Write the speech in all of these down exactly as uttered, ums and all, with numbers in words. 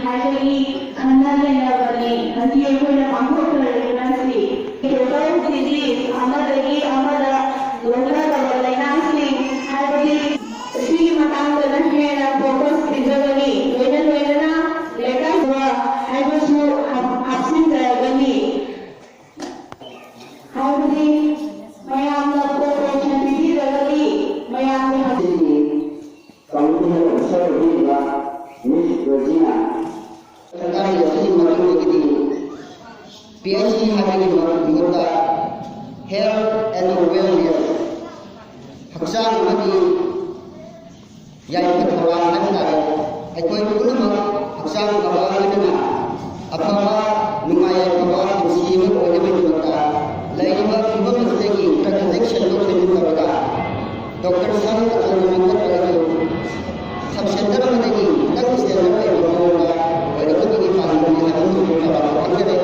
ꯍꯥꯏꯕꯒꯤ ꯈꯟꯅ ꯅꯩꯅꯕꯅꯤ ꯉꯁꯤ ꯑꯩꯈꯣꯏꯅ ꯄꯥꯡꯊꯣꯛꯆꯔꯤꯕ ꯑꯁꯤ꯫ ꯇꯣꯇꯦꯜ ꯗꯤꯖꯤꯖ ꯑꯃꯗꯒꯤ ꯑꯃꯗ ꯂꯧꯅꯗꯕ ꯂꯥꯏꯅꯥꯁꯤꯡ, ꯍꯥꯏꯕꯗꯤ ꯁꯤꯒꯤ ꯃꯇꯥꯡꯗꯅ ꯍꯦꯟꯅ ꯐꯣꯀꯁ ꯄꯤꯖꯒꯅꯤ꯫ ꯂꯣꯏꯅ ꯂꯣꯏꯅꯅ ꯂꯩꯀꯥꯏ ꯍꯥꯏꯕꯁꯨ ꯍꯥꯞ-, ꯍꯥꯞꯆꯤꯟꯖꯔꯒꯅꯤ꯫ ꯍꯥꯏꯕꯗꯤ ꯃꯌꯥꯝꯅ ꯀꯣꯑꯣꯄꯔꯦꯁꯟ ꯄꯤꯕꯤꯔꯒꯗꯤ ꯃꯌꯥꯝꯒꯤ ꯍꯛꯁꯦꯜꯒꯤ ꯀꯥꯡꯂꯨꯞꯀꯤ ꯍꯦꯜꯊ ꯑꯣꯐꯤꯁꯥꯔ ꯑꯣꯏꯕꯤꯔꯤꯕ ꯃꯤꯁ ꯔꯣꯖꯤꯅꯥ꯫ ꯁꯔꯀꯥꯔꯒꯤ ꯑꯁꯤꯒꯤ ꯃꯇꯨꯡꯗꯒꯤꯗꯤ ꯄꯤ ꯑꯩꯆ ꯁꯤ ꯍꯥꯏꯕꯒꯤ ꯃꯍꯨꯠꯇ ꯍꯦꯜꯊ ꯑꯦꯟ ꯋꯦꯜꯅꯦꯁ, ꯍꯛꯆꯥꯡ ꯑꯃꯗꯤ ꯌꯥꯏꯐ ꯊꯧꯔꯥꯡ ꯍꯥꯏꯕ ꯇꯥꯔꯦ꯫ ꯑꯩꯈꯣꯏ ꯄꯨꯝꯅꯃꯛ ꯍꯛꯆꯥꯡ ꯐꯕ ꯂꯣꯏꯅꯅ ꯑꯐꯕ ꯅꯨꯡꯉꯥꯏ ꯌꯥꯏꯐꯕ ꯄꯨꯟꯁꯤ ꯑꯃ ꯑꯣꯏꯅꯕꯒꯤꯗꯃꯛꯇ ꯂꯩꯔꯤꯕ ꯐꯤꯕꯝ ꯑꯁꯤꯗꯒꯤ ꯈꯔ ꯈꯖꯤꯛ ꯁꯦꯝꯗꯣꯛ ꯁꯦꯝꯖꯤꯟ ꯇꯧꯔꯒ ꯗꯣꯛꯇꯔ ꯁꯪ ꯑꯆꯧꯕꯃꯛ ꯅꯠꯇ꯭ꯔꯒꯁꯨ ꯁꯕ ꯁꯦꯟꯇꯔ ꯑꯃꯗꯒꯤ ꯈꯤꯇꯪ ꯁ꯭ꯇꯦꯟꯗꯔꯗ ꯂꯩꯕ ꯃꯑꯣꯡꯗ ꯑꯣꯏꯔꯛꯄꯒꯤ ꯄꯥꯟꯗꯝꯅꯤ ꯍꯥꯏꯕ ꯑꯃꯁꯨ ꯊꯝꯖꯔꯦ꯫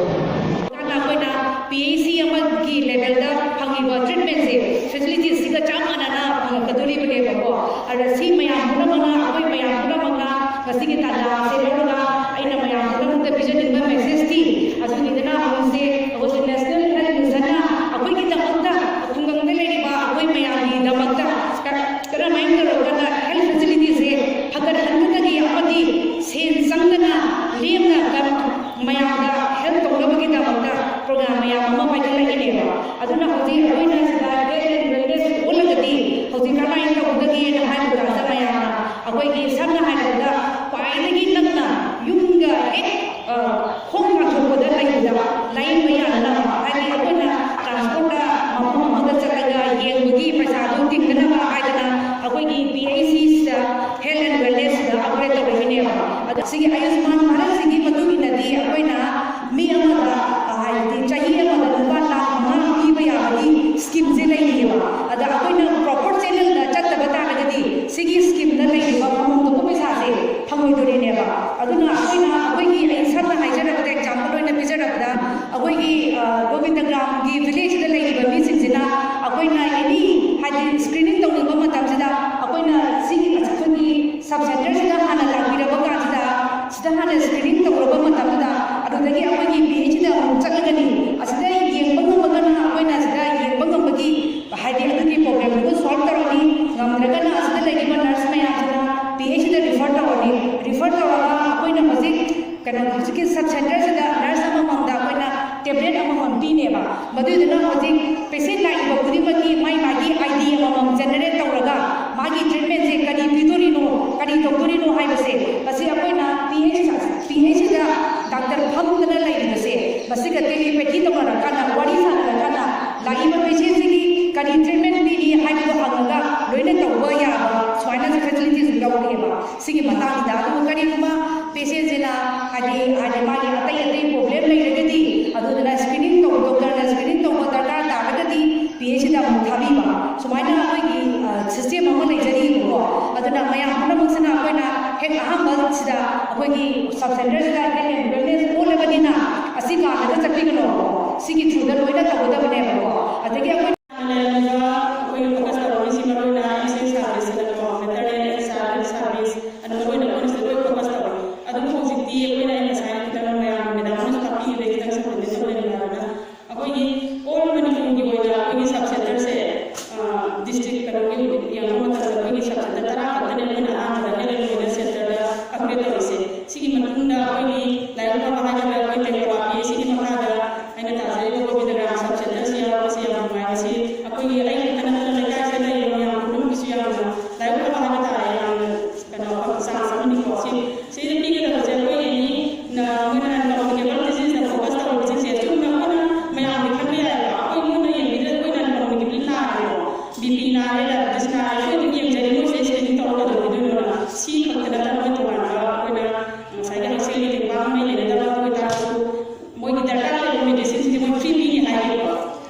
ꯍꯧꯖꯤꯛꯀꯥꯟ ꯑꯩꯈꯣꯏꯅ ꯄꯤ ꯑꯩꯆ ꯁꯤ ꯑꯃꯒꯤ ꯂꯦꯚꯦꯜꯗ ꯐꯪꯉꯤꯕ ꯇ꯭ꯔꯤꯠꯃꯦꯟꯁꯦ ꯐꯦꯁꯤꯂꯤꯇꯤꯁꯤꯒ ꯆꯞ ꯃꯥꯟꯅꯅ ꯐꯪꯉꯛꯀꯗꯣꯔꯤꯕꯅꯦꯕꯀꯣ꯫ ꯑꯗ ꯁꯤ ꯃꯌꯥꯝ ꯄꯨꯝꯅꯃꯛꯅ, ꯑꯩꯈꯣꯏ ꯃꯌꯥꯝ ꯄꯨꯝꯅꯃꯛꯅ ꯉꯁꯤꯒꯤ ꯇꯥꯟꯖꯥ ꯑꯁꯤ ꯂꯧꯔꯒ ꯑꯩꯅ ꯃꯌꯥꯝ ꯄꯨꯝꯅꯃꯛꯇ ꯄꯤꯖꯅꯤꯡꯕ ꯃꯦꯁꯦꯖꯇꯤ ꯑꯗꯨꯅꯤꯗꯅ, ꯍꯧꯖꯤꯛꯁꯦ ꯑꯩꯈꯣꯏꯒꯤ ꯅꯦꯁꯅꯦꯜ ꯍꯦꯜꯊ ꯃꯤꯁꯟꯅ ꯑꯩꯈꯣꯏꯒꯤꯗꯃꯛꯇ, ꯈꯨꯡꯒꯪꯗ ꯂꯩꯔꯤꯕ ꯑꯩꯈꯣꯏ ꯃꯌꯥꯝꯒꯤꯗꯃꯛꯇ ꯀ-, ꯀꯔꯝꯍꯥꯏꯅ ꯇꯧꯔꯒꯅ ꯍꯦꯜꯊ ꯐꯦꯁꯤꯂꯤꯇꯤꯁꯦ ꯐꯒꯠꯍꯟꯒꯗꯒꯦ ꯑꯃꯗꯤ ꯁꯦꯟ ꯆꯪꯗꯅ ꯂꯦꯝꯅ ꯀ-, ꯃꯌꯥꯝꯗ ꯍꯦꯜꯞ ꯇꯧꯅꯕꯒꯤꯗꯃꯛꯇ ꯄ꯭ꯔꯣꯒ꯭ꯔꯥꯝ ꯃꯌꯥꯝ ꯑꯃ ꯄꯥꯏꯈꯠꯂꯛꯏꯅꯦꯕ꯫ ꯑꯗꯨꯅ ꯍꯧꯖꯤꯛ ꯑꯩꯈꯣꯏꯅ ꯁꯤꯗ ꯍꯦꯜꯊ ꯑꯦꯟ ꯋꯦꯜꯅꯦꯁ ꯑꯣꯜꯂꯒꯗꯤ ꯍꯧꯖꯤꯛ ꯀꯃꯥꯏꯅ ꯇꯧꯒꯗꯒꯦꯅ ꯍꯥꯏꯕ ꯀꯥꯟꯗ ꯃꯌꯥꯝꯅ ꯑꯩꯈꯣꯏꯒꯤ ꯁꯝꯅ ꯍꯥꯏꯔꯕꯗ ꯈ꯭ꯋꯥꯏꯗꯒꯤ ꯅꯛꯅ ꯌꯨꯝꯒ ꯍꯦꯛ, ꯑ, ꯈꯣꯡ ꯀꯥꯟꯊꯣꯛꯄꯗ ꯂꯩꯕꯗ ꯂꯥꯌꯦꯡꯕ ꯌꯥꯅꯅꯕ, ꯍꯥꯏꯗꯤ ꯑꯩꯈꯣꯏꯅ ꯇ꯭ꯔꯥꯟꯁꯄꯣꯔꯠꯇ ꯃꯐꯝ ꯑꯃꯗ ꯆꯠꯂꯒ ꯌꯦꯡꯕꯒꯤ ꯄꯩꯁꯥꯗꯨ ꯇꯤꯡꯗꯅꯕ ꯍꯥꯏꯗꯅ ꯑꯩꯈꯣꯏꯒꯤ ꯄꯤ ꯑꯩꯆ ꯁꯤꯁꯤꯗ ꯍꯦꯜꯊ ꯑꯦꯟ ꯋꯦꯜꯅꯦꯁꯁꯤꯗ ꯑꯞꯒ꯭ꯔꯦꯗ ꯇꯧꯔꯛꯏꯅꯦꯕ꯫ ꯑꯗꯣ ꯁꯤꯒꯤ ꯑꯌꯨꯁꯃꯥꯟ ꯚꯥꯔꯠꯁꯤꯒꯤ ꯃꯇꯨꯡ ꯏꯟꯅꯗꯤ ꯑꯩꯈꯣꯏꯅ ꯃꯤ ꯑꯃꯗ, ꯑ, ꯍꯥꯏꯗꯤ ꯆꯍꯤ ꯑꯃꯗ ꯂꯨꯄꯥ ꯂꯥꯈ ꯃꯉꯥ ꯄꯤꯕ ꯌꯥꯕꯒꯤ ꯁ꯭ꯀꯤꯝꯁꯦ ꯂꯩꯔꯤꯑꯕ꯫ ꯑꯗ ꯑꯩꯈꯣꯏꯅ ꯄ꯭ꯔꯣꯄꯔ ꯆꯦꯅꯦꯜꯗ ꯆꯠꯇꯕ ꯇꯥꯔꯒꯗꯤ ꯁꯤꯒꯤ ꯁ꯭ꯀꯤꯝꯗ ꯂꯩꯔꯤꯕ ꯐꯪꯐꯝ ꯊꯣꯛꯄ ꯄꯩꯁꯥꯁꯦ ꯐꯪꯉꯣꯏꯗꯣꯔꯤꯅꯦꯕ꯫ ꯑꯗꯨꯅ ꯑꯩꯈꯣꯏꯅ ꯑꯩꯈꯣꯏꯒꯤ, ꯑꯩ ꯁꯝꯅ ꯍꯥꯏꯖꯔꯕꯗ, ꯑꯦꯛꯖꯥꯝꯄꯜ ꯑꯣꯏꯅ ꯄꯤꯖꯔꯕꯗ, ꯑꯩꯈꯣꯏꯒꯤ, ꯑ, ꯒꯣꯕꯤꯟꯗꯒ꯭ꯔꯥꯝꯒꯤ ꯚꯤꯂꯦꯖꯁꯤꯗ ꯂꯩꯔꯤꯕ ꯃꯤꯁꯤꯡꯁꯤꯅ ꯑꯩꯈꯣꯏꯅ ꯑꯦꯅꯤ, ꯍꯥꯏꯗꯤ ꯁ꯭ꯀ꯭ꯔꯤꯅꯤꯡ ꯇꯧꯅꯤꯡꯕ ꯃꯇꯝꯁꯤꯗ ꯑꯩꯈꯣꯏꯅ ꯁꯤꯒꯤ ꯇꯧꯕ ꯌꯥꯕ ꯁꯨꯃꯥꯏꯅ ꯐꯦꯁꯤꯂꯤꯇꯤꯁ ꯂꯧꯔꯤꯑꯕ ꯁꯤꯒꯤ ꯃꯇꯥꯡꯁꯤꯗ꯫ ꯑꯗꯨꯒ ꯀꯔꯤꯒꯨꯝꯕ ꯄꯦꯁꯦꯟꯁꯤꯅ ꯍꯥꯏꯗꯤ ꯍꯥꯏꯗꯤ ꯃꯥꯒꯤ ꯑꯇꯩ ꯑꯇꯩ ꯄ꯭ꯔꯣꯕ꯭ꯂꯦꯝ ꯂꯩꯔꯒꯗꯤ ꯑꯗꯨꯗꯨꯅ ꯁ꯭ꯀ꯭ꯔꯤꯅꯤꯡ ꯇꯧꯕ, ꯗꯣꯛꯇꯔꯅ ꯁ꯭ꯀ꯭ꯔꯤꯅꯤꯡ ꯇꯧꯕ ꯗꯔꯀꯥꯔ ꯇꯥꯔꯒꯗꯤ ꯄꯤ ꯑꯩꯆ ꯁꯤꯗ ꯑꯃꯨꯛ ꯊꯥꯕꯤꯕ꯫ ꯁꯨꯃꯥꯏꯅ ꯑꯩꯈꯣꯏꯒꯤ ꯁꯤꯁꯇꯦꯝ ꯑꯃ ꯂꯩꯖꯔꯤꯕꯀꯣ꯫ ꯑꯗꯨꯅ ꯃꯌꯥꯝ ꯄꯨꯝꯅꯃꯛꯁꯤꯅ ꯑꯩꯈꯣꯏꯅ ꯍꯦꯛ ꯑꯍꯥꯟꯕꯁꯤꯗ ꯑꯩꯈꯣꯏꯒꯤ ꯁꯕ ꯁꯦꯟꯇꯔꯁꯤꯗ ꯍꯦꯜꯊ ꯑꯦꯟ ꯋꯦꯜꯅꯦꯁ ꯑꯣꯜꯂꯕꯅꯤꯅ ꯑꯁꯤ ꯀꯥꯟꯗꯗ ꯆꯠꯄꯤꯒꯅꯣ, ꯁꯤꯒꯤ ꯊ꯭ꯔꯨꯗ ꯂꯣꯏꯅ ꯇꯧꯒꯗꯕꯅꯦꯕꯀꯣ꯫ ꯑꯗꯒꯤ ꯑꯩꯈꯣꯏ ꯂꯩꯔꯝꯃꯤꯕ ꯑꯩꯈꯣꯏꯅ ꯐꯣꯀꯁ ꯇꯧꯔꯝꯃꯤꯁꯤ ꯃꯔꯨꯑꯣꯏꯅ ꯑꯦꯁ ꯑꯦꯟ ꯁꯥꯔꯚꯤꯁ ꯑꯗꯨꯒ maternal and child health service ꯑꯗꯨ ꯃꯔꯨꯑꯣꯏꯅ ꯑꯩꯈꯣꯏꯅꯁꯨ ꯂꯣꯏ ꯐꯣꯀꯁ ꯇꯧꯔꯦ꯫ ꯑꯗꯨꯕꯨ ꯍꯧꯖꯤꯛꯇꯤ ꯑꯩꯈꯣꯏꯅ ꯑꯩ ꯉꯁꯥꯏ ꯈꯤꯇꯪ ꯃꯌꯥꯝ ꯃꯦꯗꯥꯝ ꯑꯃꯁꯨ ꯇꯥꯛꯄꯤꯈꯤꯕꯗ ꯈꯤꯇꯪ ꯁꯝꯖꯤꯟꯖꯧꯅꯤꯡꯕ꯫ ꯑꯩꯈꯣꯏꯒꯤ ꯑꯣꯜ ꯃꯅꯤꯄꯨꯔꯒꯤ ꯑꯣꯏꯅ ꯑꯩꯈꯣꯏꯒꯤ ꯁꯕ ꯁꯦꯟꯇꯔꯁꯦ ꯗꯤꯁꯇ꯭ꯔꯤꯛ ꯀꯩꯅꯣꯒꯤ ꯌꯦꯡꯕ ꯃꯇꯝꯗ ꯑꯩꯈꯣꯏꯒꯤ ꯁꯕ ꯁꯦꯟꯇꯔ ꯇꯔꯥ ꯈꯛꯇꯅꯦ ꯑꯩꯈꯣꯏꯅ ꯑꯍꯥꯟꯕꯗ ꯍꯦꯜꯊ ꯑꯦꯟ ꯋꯦꯜꯅꯦꯁ ꯁꯦꯟꯇꯔꯗ ꯑꯞꯒ꯭ꯔꯦꯗ ꯇꯧꯔꯤꯁꯦ꯫ ꯁꯤꯒꯤ ꯃꯇꯨꯡꯗ ꯑꯩꯈꯣꯏꯒꯤ ꯂꯥꯏꯕꯛ ꯐꯕ ꯍꯥꯏꯒꯗ꯭ꯔꯥ ꯑꯩꯈꯣꯏ ꯇꯦꯡꯀꯣꯠ ꯄꯤ ꯑꯩꯆ ꯁꯤꯒꯤ ꯃꯈꯥꯗ ꯑꯩꯅ ꯇꯥꯖꯔꯤꯕ ꯒꯣꯕꯤꯟꯗ ꯒ꯭ꯔꯥꯝ ꯁꯕ ꯁꯦꯟꯇꯔꯁꯤ ꯌꯥꯎꯔꯛꯄꯁꯤ ꯌꯥꯝ ꯅꯨꯡꯉꯥꯏ꯫ ꯃꯁꯤ ꯑꯩꯈꯣꯏꯒꯤ ꯑꯩ ꯈꯛꯇ ꯅꯠꯇꯅ ꯂꯩꯀꯥꯏꯁꯤꯗ ꯂꯩꯔꯤꯕ ꯃꯌꯥꯝ ꯄꯨꯝꯅꯃꯛꯀꯤꯁꯨ ꯌꯥꯝꯅ ꯂꯥꯏꯕꯛ ꯐꯕ ꯍꯥꯏꯕ ꯇꯥꯔꯦ, ꯌꯥꯝꯅ ꯀꯩꯅꯣ ꯆꯥꯟꯁ ꯑꯃꯅꯤꯀꯣ꯫ ꯁꯤ ꯁꯤꯗ ꯄꯤꯒꯗꯕꯁꯦ ꯑꯩꯈꯣꯏ ꯑꯦꯅꯤ ꯃꯣꯏꯅ ꯅꯟ ꯀꯝꯃꯨꯅꯤꯀꯦꯕꯜ ꯗꯤꯖꯤꯖꯇ ꯐꯣꯀꯁ ꯇꯧꯔꯤꯕꯁꯤꯡꯁꯦ ꯆꯨꯝꯅ ꯑꯩꯈꯣꯏꯅ ꯃꯌꯥꯝꯒꯤ ꯈꯟꯕ ꯌꯥꯏꯑꯕ꯫ ꯑꯩꯈꯣꯏ ꯃꯣꯏꯅ ꯌꯦꯡꯕꯤꯗ꯭ꯔꯦ, ꯑꯩꯈꯣꯏ ꯅꯟ ꯀꯝꯃꯨꯅꯤꯀꯦꯕꯜ ꯅꯥꯔꯦꯕ, ꯕꯤ ꯄꯤ ꯅꯥꯔꯦ, ꯗꯥꯏꯕꯦꯇꯤꯁ ꯅꯥꯔꯦ, ꯑꯩꯈꯣꯏ ꯑꯗꯨꯝ ꯌꯦꯡꯖꯔꯤ, ꯃꯣꯏꯁꯦ ꯁ꯭ꯀ꯭ꯔꯤꯅꯤꯡ ꯇꯧꯔ ꯀꯩꯗꯧꯕꯤꯗꯣꯏꯅꯣꯅ꯫ ꯁꯤ ꯈꯛꯇ ꯅꯠꯇꯅ ꯃꯣꯏ ꯇꯣꯉꯥꯟꯕ ꯑꯩꯈꯣꯏꯅ ꯉꯁꯥꯏꯒꯤ ꯍꯛꯁꯦꯜꯒꯤ ꯇꯦꯡꯕꯥꯡ ꯑꯃ ꯂꯩꯅꯗꯕ ꯑꯣꯏꯇꯥꯔꯁꯨ ꯃꯣꯏꯒꯤ ꯗꯔꯀꯥꯔ ꯂꯩꯕ ꯃꯦꯗꯤꯁꯤꯟꯁꯤꯗꯤ ꯃꯣꯏ ꯐ꯭ꯔꯤ ꯄꯤꯅꯤ ꯍꯥꯏꯌꯦꯕꯀꯣ꯫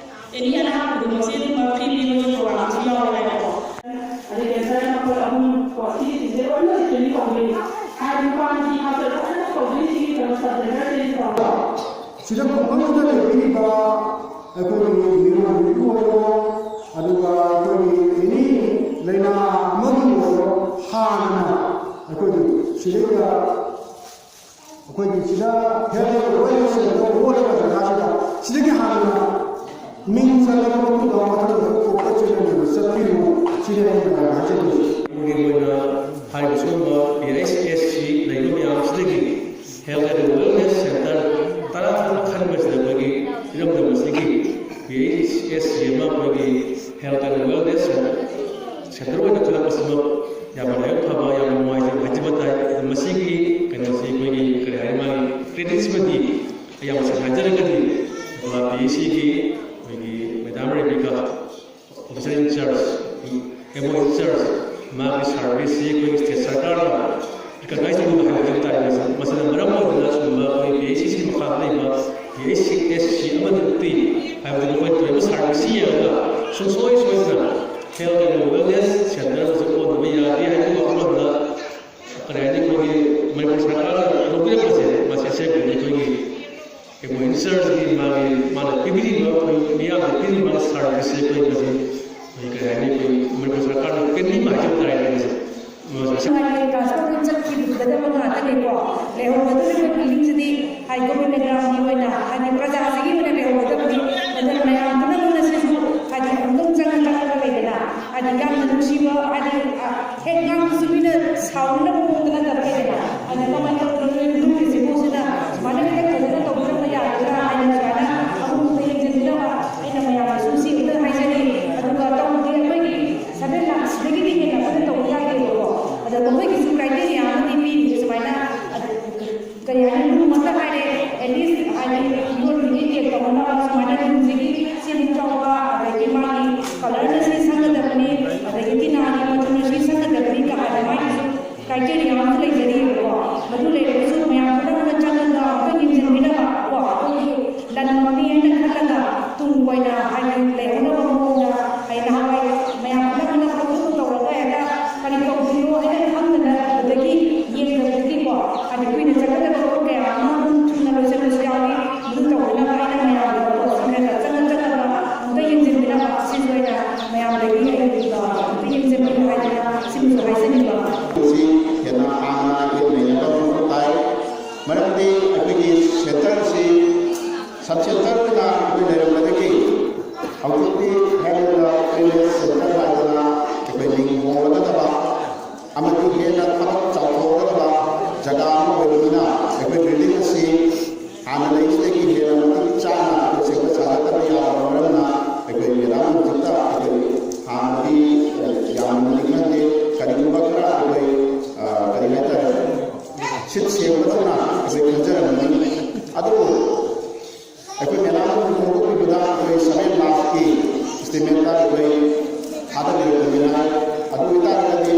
ꯑꯦꯅꯤ ꯑꯅꯥꯕ ꯈꯨꯗꯤꯡꯃꯛꯁꯦ ꯑꯗꯨꯝꯕ ꯐ꯭ꯔꯤ ꯄꯤꯕꯒꯤ ꯄ꯭ꯔꯣꯒ꯭ꯔꯥꯝ ꯑꯃꯁꯨ ꯌꯥꯎꯔꯦ ꯍꯥꯏꯕꯀꯣ꯫ ꯑꯗꯩ ꯀꯦꯟꯁꯔ ꯃꯈꯜ ꯑꯍꯨꯝ ꯀꯣ, ꯁꯤꯒꯤꯁꯤꯡꯁꯦ ꯂꯣꯏꯅ ꯁ꯭ꯀ꯭ꯔꯤꯅꯤꯡ ꯇꯧꯗꯣꯏꯅꯤ꯫ ꯍꯥꯏꯗꯤ ꯅꯨꯄꯥ ꯅꯨꯄꯤ ꯈꯥꯛꯇ ꯂꯣꯏꯅ ꯇꯧꯗꯣꯏꯅꯤ꯫ ꯁꯤꯒꯤ ꯀꯩꯅꯣ ꯁꯕ ꯁꯦꯟꯇꯔꯁꯤꯗꯩꯁꯤꯗ ꯁꯤꯗ ꯈꯨꯡꯒꯪꯗꯨꯗ ꯂꯩꯕꯤꯔꯤꯕ ꯑꯩꯈꯣꯏꯒꯤ ꯃꯤꯔꯣꯜꯒꯤꯕꯨ ꯑꯣꯏꯔꯣ, ꯑꯗꯨꯒ ꯑꯩꯈꯣꯏꯒꯤ ꯑꯦꯅꯤ ꯂꯥꯏꯅꯥ ꯑꯃꯒꯤ ꯑꯣꯏꯔꯣ, ꯍꯥꯟꯅ ꯑꯩꯈꯣꯏꯒꯤ ꯁꯤꯗꯩꯗ ꯑꯩꯈꯣꯏꯒꯤ ꯁꯤꯗ ꯍꯦꯜꯊ ꯋꯦꯜꯅꯦꯁ ꯁꯦꯟꯇꯔ ꯑꯣꯜꯂꯕ ꯖꯒꯥꯁꯤꯗ ꯁꯤꯗꯒꯤ ꯍꯥꯟꯅ ꯃꯤꯡ ꯆꯜꯂꯕ ꯃꯇꯨꯡꯗ ꯃꯊꯪꯗ ꯄꯣꯠ ꯆꯩ ꯂꯩꯅꯕ ꯆꯠꯄꯤꯌꯨ꯫ ꯁꯤꯅꯤ ꯑꯩꯅ ꯍꯥꯏꯖꯅꯤꯡꯉꯤ꯫ ꯑꯩꯈꯣꯏꯒꯤ ꯑꯣꯏꯅ ꯍꯥꯏꯔꯤꯕ ꯁꯤꯒꯨꯝꯕ ꯄꯤ ꯑꯩꯆ ꯑꯦꯁ ꯁꯤ ꯂꯩꯕ ꯃꯌꯥꯝꯁꯤꯗꯒꯤ ꯍꯦꯜꯊ ꯑꯦꯟ ꯋꯦꯜꯅꯦꯁ ꯁꯦꯟꯇꯔ ꯇꯔꯥ ꯇꯔꯨꯛ ꯈꯟꯕꯁꯤꯗ ꯑꯩꯈꯣꯏꯒꯤ ꯏꯔꯝꯗꯝ ꯑꯁꯤꯒꯤ ꯄꯤ ꯑꯩꯆ ꯑꯦꯁ ꯁꯤ ꯑꯃ ꯑꯩꯈꯣꯏꯒꯤ ꯍꯦꯜꯊ ꯑꯦꯟ ꯋꯦꯜꯅꯦꯁ ꯁꯦꯟꯇꯔ ꯑꯣꯏꯅ ꯈꯜꯂꯛꯄꯁꯤꯃꯛ ꯌꯥꯝꯅ ꯂꯥꯏꯕꯛ ꯐꯕ, ꯌꯥꯝꯅ ꯅꯨꯡꯉꯥꯏꯖꯕ ꯍꯥꯏꯖꯕ ꯇꯥꯏ꯫ ꯑꯗꯨ ꯃꯁꯤꯒꯤ ꯀꯩꯅꯣꯁꯤ ꯑꯩꯈꯣꯏꯒꯤ ꯀꯔꯤ ꯍꯥꯏꯅꯤ, ꯃꯥꯒꯤ ꯀ꯭ꯔꯦꯗꯤꯠꯁꯤꯃꯗꯤ ꯑꯩ ꯌꯥꯝ ꯁꯦꯡꯅ ꯍꯥꯏꯖꯔꯒꯗꯤ ꯒꯣꯂꯥ ꯄꯤ ꯑꯩꯆ ꯁꯤꯒꯤ ꯑꯩꯈꯣꯏꯒꯤ ꯃꯦꯗꯥꯝ ꯔꯦꯕꯤꯀꯥ, ꯑꯣꯐꯤꯁꯔ ꯏꯟ ꯆꯥꯔꯖ, ꯑꯦꯝ ꯑꯣ ꯏꯟ ꯃꯥꯒꯤ ꯁꯥꯔꯚꯤꯁꯁꯤ ꯑꯩꯈꯣꯏꯒꯤ ꯁ꯭ꯇꯦꯠ ꯁꯔꯀꯥꯔꯅ ꯔꯤꯀꯛꯅꯥꯏꯁ ꯇꯧꯕꯤꯕ ꯍꯥꯏꯕ ꯇꯥꯔꯦ꯫ ꯃꯁꯤ-, ꯃꯁꯤꯅ ꯃꯔꯝ ꯑꯣꯏꯗꯨꯅ ꯁꯤꯒꯨꯝꯕ ꯑꯩꯈꯣꯏ ꯄꯤ ꯑꯩꯆ ꯁꯤꯁꯤ ꯃꯈꯥꯗ ꯂꯩꯕ P H C S C ꯑꯃꯗꯤ ꯎꯠꯄꯤ ꯍꯥꯏꯕꯗꯤ ꯃꯈꯣꯏꯅ ꯇꯧꯔꯤꯕ ꯁꯥꯔꯚꯤꯁꯁꯤ ꯌꯦꯡꯉꯒ ꯁꯨꯡꯁꯣꯏ ꯁꯣꯏꯗꯅ health and wellness centre ꯑꯃꯁꯨ ꯑꯣꯟꯗꯕ ꯌꯥꯗꯦ ꯍꯥꯏꯕꯒꯤ ꯋꯥꯈꯜꯂꯣꯟꯗ ꯀꯔꯤ ꯍꯥꯏꯅꯤ, ꯑꯩꯈꯣꯏꯒꯤ ꯃꯅꯤꯄꯨꯔ ꯁꯔꯀꯥꯔꯅ ꯂꯧꯕꯤꯔꯛꯄꯁꯦ, ꯃꯁꯤ ꯑꯁꯦꯡꯕꯗꯤ ꯑꯩꯈꯣꯏꯒꯤ ꯑꯩꯈꯣꯏ ꯏꯟꯁꯨꯔꯦꯟꯁꯀꯤ ꯃꯥꯒꯤ, ꯃꯥꯅ ꯄꯤꯕꯤꯔꯤꯕ, ꯑꯩꯈꯣꯏ ꯃꯤꯌꯥꯝꯗ ꯄꯤꯔꯤꯕ ꯃꯥꯒꯤ ꯁꯥꯔꯚꯤꯁꯁꯦ ꯑꯩꯈꯣꯏ ꯃꯁꯤ, ꯑꯩꯈꯣꯏ ꯀꯔꯤ ꯍꯥꯏꯅꯤ, ꯑꯩꯈꯣꯏ ꯃꯅꯤꯄꯨꯔ ꯁꯔꯀꯥꯔꯅ ꯄꯦꯟꯕꯤꯕ ꯍꯥꯏꯖꯕ ꯇꯥꯔꯦ ꯃꯁꯤ꯫ ꯃꯁꯤ ꯅꯨꯡꯉꯥꯏꯇꯦ, ꯇ꯭ꯔꯥꯟꯁꯐꯔ ꯆꯠꯈꯤꯒꯗꯕ ꯉꯥꯛꯇꯅꯤꯀꯣ꯫ ꯂꯩꯍꯧꯒꯗꯧꯔꯤꯕ ꯕꯤꯜꯗꯤꯡꯁꯤꯗꯤ ꯍꯥꯏ ꯒꯣꯕꯔꯃꯦꯟꯒꯤ ꯑꯣꯏꯅ, ꯍꯥꯏꯗꯤ ꯄ꯭ꯔꯖꯥꯁꯤꯒꯤ ꯑꯣꯏꯅ ꯂꯩꯍꯧꯒꯗꯕꯅꯤ꯫ ꯑꯗꯨꯅ ꯃꯌꯥꯝ ꯄꯨꯝꯅꯃꯛꯅ ꯁꯤꯁꯨ ꯍꯥꯏꯗꯤ ꯑꯃꯨꯛꯇꯪ ꯆꯪꯉ ꯆꯪꯉꯒ ꯂꯩꯗꯅ, ꯍꯥꯏꯗꯤ ꯌꯥꯝꯅ ꯅꯨꯡꯁꯤꯕ, ꯍꯥꯏꯗꯤ, ꯑ, ꯍꯦꯛ ꯉꯥꯡꯕꯁꯨ ꯃꯤꯅ ꯁꯥꯎꯅꯕ ꯃꯑꯣꯡꯗ ꯅꯠꯇꯕ ꯂꯩꯗꯅ, ꯑꯗ ꯀꯃꯥꯏꯅ ꯇꯧꯗꯅ ꯅꯣꯏ ꯂꯨꯞꯄꯤꯁꯤꯕꯨ ꯁꯤꯗ ꯁꯨꯃꯥꯏꯅ ꯈꯤꯇꯪ ꯐꯖꯅ ꯇꯧꯕꯤꯔꯝꯕ ꯌꯥꯒꯗ꯭ꯔꯥ ꯍꯥꯏꯅ ꯁꯨꯃꯥꯏꯅ ꯑꯃꯨꯛꯇ ꯌꯦꯡꯁꯤꯟꯕꯤꯅꯕ ꯑꯩꯅ ꯃꯌꯥꯝꯗꯁꯨ ꯁꯤ ꯑꯃꯨꯛꯇ ꯍꯥꯏꯖꯔꯤ꯫ ꯑꯗꯨꯒ ꯇꯧꯕꯗꯤ ꯑꯩꯈꯣꯏꯒꯤ ꯁꯚꯦꯟ ꯂꯥꯛꯁꯤꯗꯒꯤꯗꯤ ꯍꯦꯟꯅ ꯑꯩꯈꯣꯏꯅ ꯇꯧꯕ ꯌꯥꯗꯦꯕꯀꯣ꯫ ꯑꯗ ꯃꯈꯣꯏꯒꯤꯁꯨ ꯀ꯭ꯔꯥꯏꯇꯦꯔꯤꯌꯥ ꯑꯃꯗꯤ ꯄꯤꯔꯤ ꯁꯨꯃꯥꯏꯅ, ꯑꯗ ꯀꯔꯤ ꯍꯥꯏꯅꯤ, ꯔꯨꯝ ꯑꯃꯇ ꯍꯥꯏꯔꯦ, ꯑꯦꯠꯂꯤꯁ ꯍꯥꯏꯗꯤ ꯌꯣꯠꯀꯤꯗꯤ ꯆꯦꯛ ꯇꯧꯅꯕ ꯁꯨꯃꯥꯏꯅ ꯔꯨꯝꯁꯤꯒꯤ ꯁꯤꯃꯨꯛ ꯆꯥꯎꯕ, ꯑꯗꯒꯤ ꯃꯥꯒꯤ ꯀꯂꯔꯅ ꯁꯤ ꯁꯪꯒꯗꯕꯅꯤ, ꯑꯗꯒꯤ ꯇꯤꯅꯥꯒꯤ ꯃꯆꯨꯅ ꯁꯤ ꯁꯪꯒꯗꯕꯅꯤ ꯀ ꯍꯥꯏꯕ ꯃꯥꯒꯤꯁꯨ ꯀ꯭ꯔꯥꯏꯇꯦꯔꯤꯌꯥ ꯑꯃ ꯂꯩꯖꯔꯤꯕꯀꯣ꯫ ꯃꯗꯨ ꯂꯩꯔꯒꯁꯨ ꯃꯌꯥꯝ ꯄꯨꯝꯅꯃꯛꯅ ꯆꯪꯉꯒ ꯑꯃꯨꯛꯇ ꯌꯦꯡꯁꯤꯟꯕꯤꯅꯕ ꯀꯣ, ꯑꯩꯈꯣꯏꯒꯤ ꯂꯟ ꯑꯃꯅꯤ ꯍꯥꯏꯅ ꯈꯜꯂꯒ ꯇꯨꯡ ꯀꯣꯏꯅ ꯍꯥꯏꯗꯤ ꯂꯩꯍꯧꯅꯕ ꯃꯑꯣꯡꯗ, ꯑꯩ ꯅꯍꯥꯟꯋꯥꯏ ꯃꯌꯥꯝ ꯄꯨꯝꯅꯃꯛꯅ ꯄꯪꯇꯧ ꯇꯧꯔꯒ ꯍꯦꯛꯇ ꯀꯔꯤ ꯇꯧꯗꯣꯏꯅꯣ ꯍꯥꯏꯅ ꯈꯪꯗꯅ ꯑꯗꯨꯗꯒꯤ ꯌꯦꯡꯗꯕꯗꯒꯤꯀꯣ, ꯍꯥꯏꯗꯤ ꯀꯨꯏꯅ ꯆꯠꯀꯗꯕ ꯄꯣꯠ ꯀꯌꯥ ꯑꯃ ꯑꯗꯨꯝ ꯊꯨꯅ ꯂꯣꯏꯁꯤꯜꯂꯁꯨ ꯌꯥꯎꯏ꯫ ꯃꯗꯨ ꯇꯧꯗꯅꯕ ꯑꯩꯅ ꯃꯌꯥꯝꯗ ꯄꯣꯠꯁꯤ ꯈꯔ ꯈꯔ ꯆꯪꯉ ꯆꯪꯉꯒ ꯑꯃꯨꯛꯇ ꯌꯦꯡꯁꯤꯟꯕꯤꯅꯕ, ꯁꯤꯁꯨ ꯑꯩꯅ ꯃꯌꯥꯝꯗꯒꯤ ꯑꯩ, ꯑ, ꯑꯃꯨꯛꯇ ꯌꯦꯡꯁꯤꯟꯕꯤꯌꯨ ꯍꯥꯏꯗꯅ ꯁꯤꯃꯁꯨ ꯍꯥꯏꯖꯅꯤꯡꯕ꯫ ꯁꯤ ꯍꯦꯟꯅ ꯍꯥꯟꯅ ꯍꯦꯟꯅ ꯍꯦꯟꯅ ꯇꯧꯕ ꯃꯊꯧ ꯇꯥꯏ꯫ ꯃꯔꯝꯗꯤ ꯑꯩꯈꯣꯏꯒꯤ ꯁꯦꯟꯇꯔꯁꯤ ꯁꯕ ꯁꯦꯟꯇꯔ ꯑꯣꯏꯅ ꯑꯩꯈꯣꯏ ꯂꯩꯔꯝꯕꯗꯒꯤ ꯍꯧꯖꯤꯛꯇꯤ ꯍꯦꯜꯊ ꯋꯦꯜꯅꯦꯁ ꯁꯦꯟꯇꯔ ꯍꯥꯏꯗꯅ ꯑꯩꯈꯣꯏ ꯃꯤꯡ ꯍꯣꯡꯂꯒꯗꯕ ꯑꯃꯗꯤ ꯍꯦꯟꯅ ꯊꯕꯛ ꯆꯥꯎꯊꯣꯛꯀꯗꯕ ꯖꯒꯥ ꯑꯃ ꯑꯣꯏꯕꯅꯤꯅ ꯑꯩꯈꯣꯏ ꯕꯤꯜꯗꯤꯡ ꯑꯁꯤ ꯍꯥꯟꯅ ꯂꯩꯔꯤꯁꯤꯗꯒꯤ ꯍꯦꯟꯅ ꯃꯇꯤꯛ ꯆꯥꯅ ꯑꯩꯈꯣꯏ ꯁꯦꯝꯒꯠ ꯁꯥꯒꯠꯇꯕ ꯌꯥꯗꯕ ꯃꯔꯝꯅ ꯑꯩꯈꯣꯏ ꯃꯦꯗꯥꯝ ꯍꯧꯖꯤꯛꯇ ꯑꯩꯈꯣꯏ ꯍꯥꯟꯅꯗꯤ ꯌꯥꯝꯅꯗꯤ ꯈꯪꯗꯦ, ꯀꯔꯤꯒꯨꯝꯕ ꯈꯔ ꯑꯩꯈꯣꯏ, ꯑ, ꯀꯔꯤ ꯍꯥꯏꯇꯥꯔꯦ, ꯁꯤꯠ ꯁꯦꯡꯕꯗꯧꯅ ꯑꯩꯈꯣꯏ ꯈꯟꯖꯔꯝꯕꯅꯤ꯫ ꯑꯗꯨꯕꯨ ꯑꯩꯈꯣꯏ ꯃꯦꯗꯥꯝꯅ ꯐꯣꯡꯗꯣꯛꯄꯤꯕꯗ ꯑꯩꯈꯣꯏ ꯁꯚꯦꯟ ꯂꯥꯈꯀꯤ ꯏꯁꯇꯤꯃꯦꯠꯇ ꯑꯩꯈꯣꯏ ꯊꯥꯗꯕꯤꯔꯛꯄꯅꯤꯅ, ꯑꯗꯨ ꯑꯣꯏꯇꯥꯔꯒꯗꯤ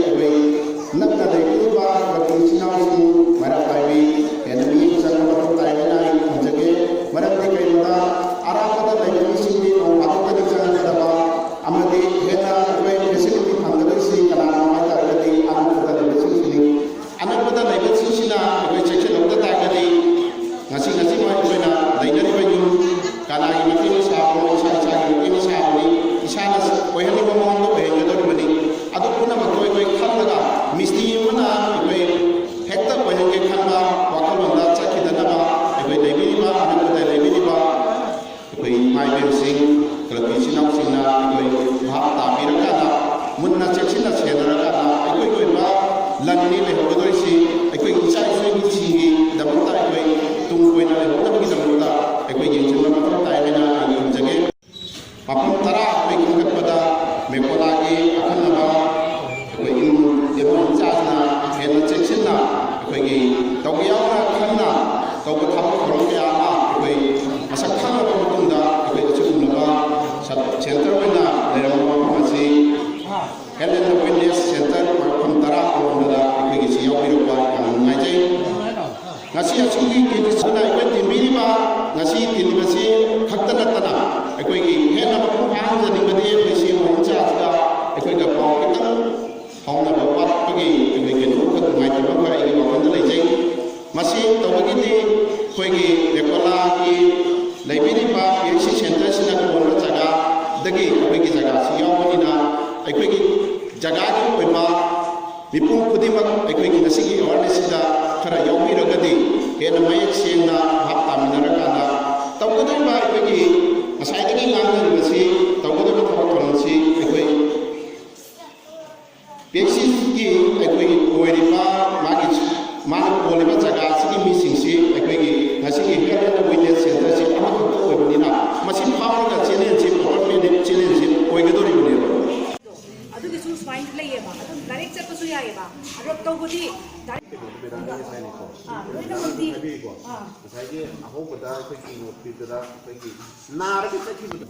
ꯉꯁꯤ ꯑꯁꯤꯒꯤ ꯀꯦꯟꯗꯤꯗꯦꯠꯁꯤꯅ ꯑꯩꯈꯣꯏ ꯇꯤꯟꯕꯤꯔꯤꯕ, ꯉꯁꯤ ꯇꯤꯟꯕꯁꯤ ꯈꯛꯇ ꯅꯠꯇꯅ ꯑꯩꯈꯣꯏꯒꯤ ꯍꯦꯟꯅ ꯃꯄꯨꯡ ꯐꯥꯍꯟꯖꯅꯤꯡꯕꯗꯤ ꯑꯩꯈꯣꯏ ꯁꯤ ꯃꯣꯏꯆꯥꯁꯤꯗ ꯑꯩꯈꯣꯏꯒ ꯄꯥꯎ ꯈꯤꯇꯪ ꯐꯥꯎꯅꯕ ꯋꯥꯠꯄꯒꯤ ꯑꯩꯈꯣꯏ ꯀꯩꯅꯣꯝꯈꯛ ꯅꯨꯡꯉꯥꯏꯇꯕ ꯑꯃꯈꯛ ꯑꯩꯒꯤ ꯋꯥꯈꯜꯗ ꯂꯩꯖꯩ꯫ ꯃꯁꯤ ꯇꯧꯕꯒꯤꯗꯤ ꯑꯩꯈꯣꯏꯒꯤ ꯕꯦꯀꯣꯂꯥꯒꯤ ꯂꯩꯕꯤꯔꯤꯕ ꯄꯤ ꯑꯩꯆ ꯁꯤ ꯁꯦꯟꯇꯔꯁꯤꯅ ꯀꯣꯟꯕ ꯖꯒꯥꯗꯒꯤ ꯑꯩꯈꯣꯏꯒꯤ ꯖꯒꯥꯁꯤ ꯌꯥꯎꯕꯅꯤꯅ ꯑꯩꯈꯣꯏꯒꯤ ꯖꯒꯥꯒꯤ ꯑꯣꯏꯕ ꯃꯤꯄꯨꯝ ꯈꯨꯗꯤꯡꯃꯛ ꯑꯩꯈꯣꯏꯒꯤ ꯉꯁꯤꯒꯤ ꯑꯦꯋꯥꯔꯅꯦꯁꯁꯤꯗ ꯈꯔ ꯌꯥꯎꯕꯤꯔꯒꯗꯤ ꯍꯦꯟꯅ ꯃꯌꯦꯛ ꯁꯦꯡꯅ ꯚꯥꯞ ꯇꯥꯃꯤꯟꯅꯔꯀꯥꯟꯗ ꯇꯧꯒꯗꯧꯔꯤꯕ ꯑꯩꯈꯣꯏꯒꯤ ꯉꯁꯥꯏꯗꯒꯤ ꯉꯥꯡꯅꯔꯤꯕꯁꯤ ꯇꯧꯒꯗꯧꯔꯤꯕ ꯊꯕꯛ ꯊꯧꯔꯝꯁꯤ ꯑꯩꯈꯣꯏ ꯄꯤ ꯑꯩꯆ ꯁꯤꯒꯤ ꯑꯩꯈꯣꯏꯒꯤ ꯑꯣꯏꯔꯤꯕ ꯃꯥꯒꯤ ꯃꯥꯅ ꯀꯣꯜꯂꯤꯕ ꯖꯒꯥ ꯑꯁꯤꯒꯤ ꯃꯤꯁꯤꯡꯁꯤ ꯑꯩꯈꯣꯏꯒꯤ ꯉꯁꯤꯒꯤ ꯍꯦꯜꯊ ꯑꯦꯟ ꯋꯦꯜꯅꯦꯁ ꯁꯦꯟꯇꯔꯁꯤ ꯑꯃꯈꯛꯇ ꯑꯣꯏꯕꯅꯤꯅ ꯃꯁꯤ ꯐꯥꯎꯔꯒ ꯆꯦꯂꯦꯟꯖꯁꯤ ꯄꯋꯥꯔ ꯄ꯭ꯂꯦꯅꯦꯠ ꯆꯦꯂꯦꯟꯖꯁꯤ ꯑꯣꯏꯒꯗꯧꯔꯤꯕꯅꯦꯕ꯫ ꯑꯗꯨꯒꯤꯁꯨ ꯁꯨꯃꯥꯏꯅ ꯂꯩꯌꯦꯕ, ꯑꯗꯨꯝ ꯗꯥꯏꯔꯦꯛ ꯆꯠꯄꯁꯨ ꯌꯥꯏꯌꯦꯕ, ꯑꯗꯣ ꯇꯧꯕꯗꯤ ꯗꯥꯏꯔꯦꯛ, ꯀꯩꯅꯣꯗꯣ ꯃꯦꯗꯥꯝꯒꯤ ꯉꯁꯥꯏꯅꯤꯀꯣ꯫ ꯑꯥ, ꯂꯣꯏꯅꯃꯛꯇꯤ ꯍꯥꯏꯕꯤꯔꯤꯀꯣ꯫ ꯑꯥ꯫ ꯉꯁꯥꯏꯒꯤ ꯑꯍꯧꯕꯗ ꯑꯩꯈꯣꯏ ꯀꯤꯅꯣꯠ ꯄꯤꯕꯗ ꯑꯩꯈꯣꯏꯒꯤ ꯅꯥꯔꯒ ꯆꯠꯈꯤꯕꯗꯣ,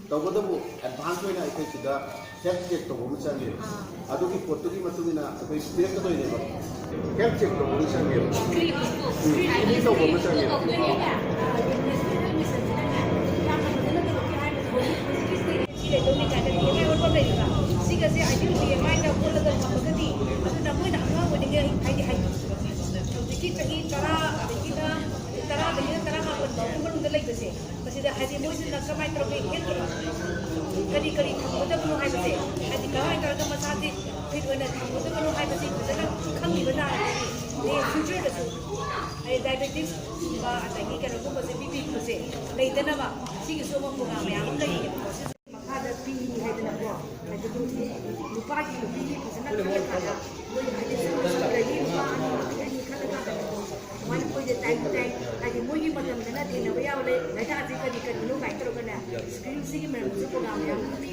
ꯇꯧꯕꯇꯕꯨ ꯑꯦꯗꯚꯥꯟꯁ ꯑꯣꯏꯅ ꯑꯩꯈꯣꯏ ꯁꯤꯗ ꯍꯦꯜꯊ ꯆꯦꯛ ꯇꯧꯕ ꯑꯃ ꯆꯪꯉꯦꯕ꯫ ꯑꯥ꯫ ꯑꯗꯨꯒꯤ ꯄꯣꯠꯇꯨꯒꯤ ꯃꯇꯨꯡ ꯏꯟꯅ ꯑꯩꯈꯣꯏ ꯄꯤꯔꯛꯀꯗꯣꯏꯅꯦꯕ꯫ ꯍꯦꯜꯊ ꯆꯦꯛ ꯇꯧꯕ ꯑꯃ ꯆꯪꯉꯦꯕ꯫ ꯐ꯭ꯔꯤ, ꯐ꯭ꯔꯤ ꯇꯧꯕ ꯑꯃ ꯆꯪꯉꯦꯕ꯫ ꯅꯦꯁꯅꯦꯜ ꯍꯦꯜꯊ ꯃꯤꯁꯟꯁꯤꯅꯅꯦ ꯌꯥꯝꯅ ꯐꯖꯅ ꯇꯧꯔꯛꯀꯦ ꯍꯥꯏꯕꯗꯣ ꯍꯧꯖꯤꯛ ꯍꯧꯖꯤꯛꯀꯤ ꯁ꯭ꯇꯦꯠ ꯁꯤ ꯂꯩꯗꯧꯅꯤ ꯀꯥꯏꯅ ꯕꯤ ꯑꯦꯝ ꯑꯥꯏ ꯑꯣꯟꯐꯝ ꯂꯩꯔꯤꯕ꯫ ꯁꯤꯒꯁꯦ ꯑꯥꯏꯗꯤꯌꯦꯜ ꯕꯤ ꯑꯦꯝ ꯑꯥꯏꯗ ꯑꯣꯜꯂꯒ ꯊꯝꯃꯒꯗꯤ ꯑꯗꯨꯅ ꯃꯣꯏꯅ ꯑꯉꯥꯡ ꯑꯣꯏꯔꯤꯉꯩ ꯍꯥꯏꯗꯤ ꯍꯥꯏ-, ꯍꯧꯖꯤꯛꯀꯤ ꯆꯍꯤ ꯇꯔꯥ ꯑꯗꯒꯤꯅ ꯇꯔꯥꯗꯒꯤꯅ ꯇꯔꯥꯃꯥꯄꯟ ꯐꯥꯎꯒꯤ ꯃꯅꯨꯡꯗ ꯂꯩꯕꯁꯦ, ꯃꯁꯤꯗ ꯍꯥꯏꯗꯤ ꯃꯣꯏꯁꯤꯅ ꯀꯃꯥꯏꯅ ꯇꯧꯔꯒ ꯍꯦꯜꯠ ꯀꯔꯤ ꯀꯔꯤ ꯊꯝꯒꯗꯕꯅꯣ ꯍꯥꯏꯕꯁꯦ, ꯍꯥꯏꯗꯤ ꯀꯃꯥꯏꯅ ꯇꯧꯔꯒ ꯃꯁꯥꯁꯦ ꯐꯤꯠ ꯑꯣꯏꯅ ꯊꯝꯒꯗꯕꯅꯣ ꯍꯥꯏꯕꯁꯤ ꯐꯖꯅ ꯈꯪꯕꯤꯕ ꯇꯥꯔꯒꯗꯤ ꯍꯌꯦꯡ ꯐ꯭ꯌꯨꯆꯔꯗꯁꯨ ꯍꯥꯏꯗꯤ ꯗꯥꯏꯕꯦꯇꯤꯁꯀꯨꯝꯕ ꯑꯗꯒꯤ ꯀꯩꯅꯣꯒꯨꯝꯕꯁꯦ ꯕꯤ ꯄꯤꯒꯨꯝꯕꯁꯦ ꯂꯩꯇꯅꯕ ꯁꯤꯒꯤꯁꯨ ꯑꯃ ꯄ꯭ꯔꯣꯒ꯭ꯔꯥꯝ ꯃꯌꯥꯝ ꯑꯃ ꯂꯩꯔꯤꯕꯀꯣ꯫ ꯁꯤꯁꯦ ꯃꯈꯥꯗ ꯄꯤꯔꯤ ꯍꯥꯏꯗꯅꯀꯣ, ꯍꯥꯏꯗꯤ ꯅꯨꯄꯤ, ꯅꯨꯄꯥꯒꯤ ꯅꯨꯄꯤꯒꯤ ꯐꯖꯅ ꯈꯜꯂꯀꯥꯟꯗ ꯃꯣꯏ ꯍꯥꯏꯗꯤ ꯁꯨꯝ ꯁꯨꯝ ꯂꯩꯔꯤ ꯅꯨꯄꯥ ꯑꯅꯤ ꯑꯃ ꯑꯅꯤ ꯈꯜꯂꯀꯥꯟꯗꯀꯣ, ꯁꯨꯃꯥꯏꯅ ꯑꯩꯈꯣꯏꯁꯦ ꯇꯥꯏꯝ ꯇꯨ ꯇꯥꯏꯝ ꯍꯥꯏꯗꯤ ꯃꯣꯏꯒꯤ ꯃꯇꯝꯗꯅ ꯊꯦꯡꯅꯕ ꯌꯥꯕ ꯂꯩ, ꯂꯥꯏꯅꯥꯁꯦ ꯀꯔꯤ ꯀꯔꯤꯅꯣ ꯀꯥꯏꯅ ꯇꯧꯔꯒꯅꯦ, ꯁ꯭ꯀ꯭ꯔꯤꯟꯁꯤꯒꯤ ꯃꯔꯝꯗꯁꯨ ꯄ꯭ꯔꯣꯒ꯭ꯔꯥꯝ ꯃꯌꯥꯝ ꯑꯃ ꯄꯤ꯫